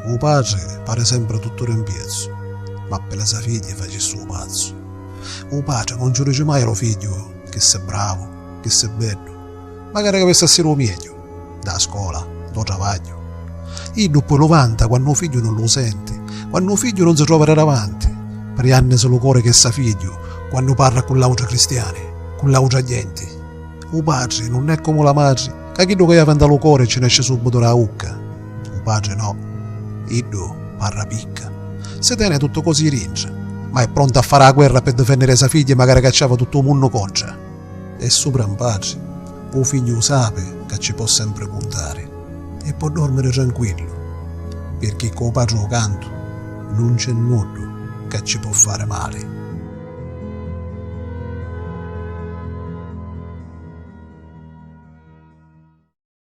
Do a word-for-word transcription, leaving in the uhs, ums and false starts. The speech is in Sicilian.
U patri pari sempri tuttu d'un piezzu, ma pi la sa figghia facissi u pazzu. U patri nun ci dici mai a lu figghiu chi si bravu, chi si beddu, macari ca avissi a essiri u megghiu, dâ scola, dô travagghiu. Iddu poi lu vanta quannu u figghiu nun lu senti, quannu u figghiu nun si trova di davanti, priannisi lu cori chi sa figghiu quannu parra cu l'autri cristiani, cu l'autra genti. U patri nun è comu la matri, ca chiddu ca havi nta lu cori ci nesci subitu dâ ucca. U patri no, iddu parra picca. Si teni tutti cosi dintra, ma è prontu a fari a guerra pi difenniri sa figghia macari ca ci havi tuttu u munnu contra. E supra un patri, u figghiu u sapi ca ci pò sempri cuntari e pò dormiri tranquillu, pirchì cu u patri u cantu nun c'è nuddu ca ci pò fari mali.